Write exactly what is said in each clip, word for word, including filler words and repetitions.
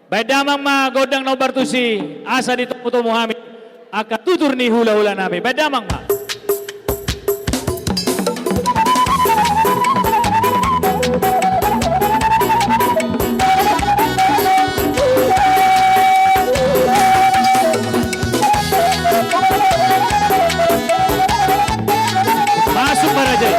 Baen damang ma gondang na hombar tusi, asa ditomutomu hami angka tutur ni hulahula nami. Baen damang ma. Masuk ma raja i.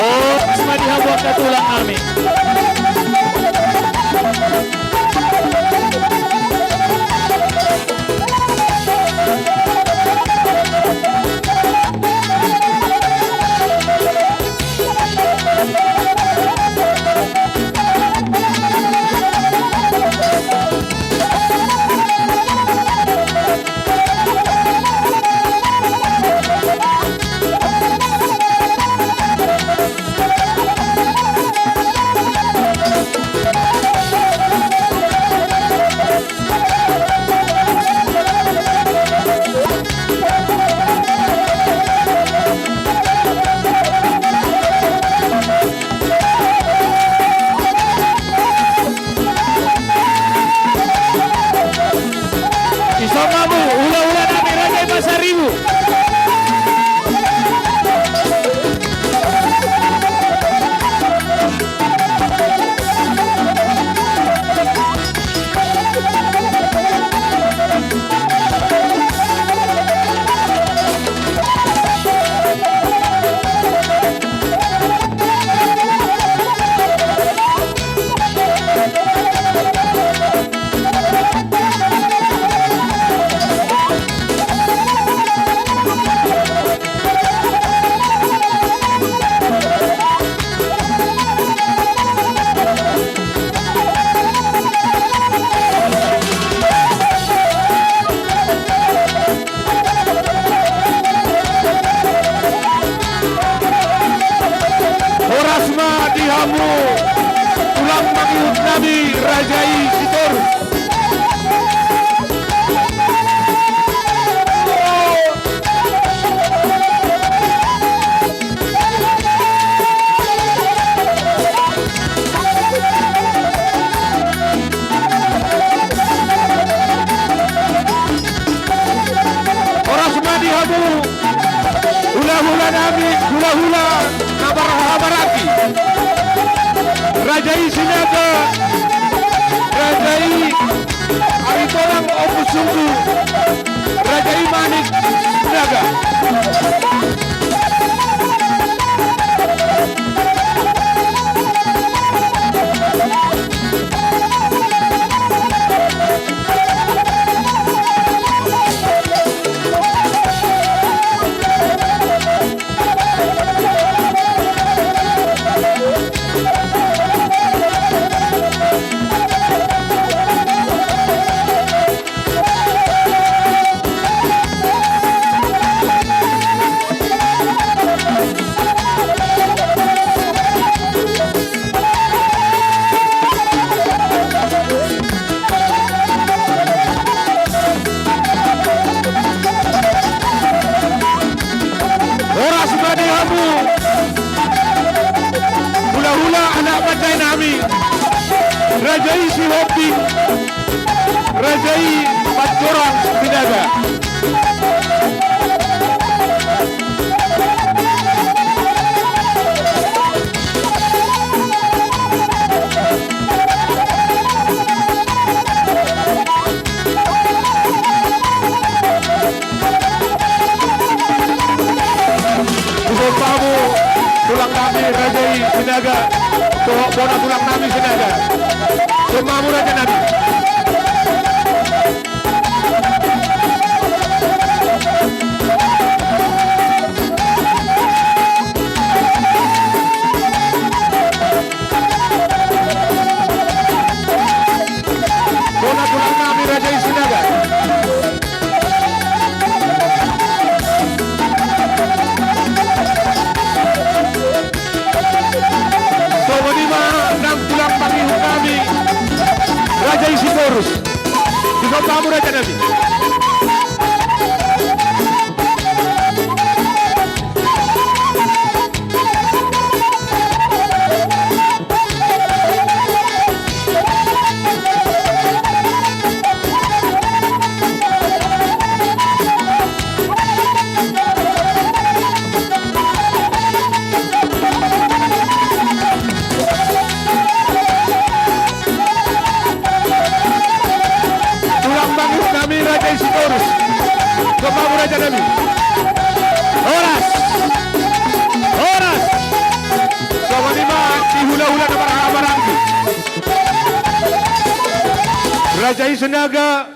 Horas ma di hamu angka tulang nami. Ison ma hamu hulahula nami, raja i Pasaribu. Horas ma di hamu tulang mangihut nami, raja i Sitorus. Horas ma di hamu hulahula nami, hulahula na marhahamaranggi. Raja i Sinaga, raja i Aritonang Ompu Sunggu, raja i Manik Sinaga. Horas ma di hamu hulahula anak mandai nami, raja i Sihombing, raja i Pancoran Sinaga. Huboto hamu tulang nami, raja i Sinaga. Dohot bona tulang nami Sinaga. Sombahmu raja nami. Bona tulang nami raja i Sinaga. Songon i ma nang tulang pangihut nami raja i Sitorus. Sombahmu raja nami. Tulang pangihut nami raja i Sitorus. Sombahmu raja nami. Horas. Horas. Songon i ma di hulahula na marhahamaranggi. Raja i Sinaga.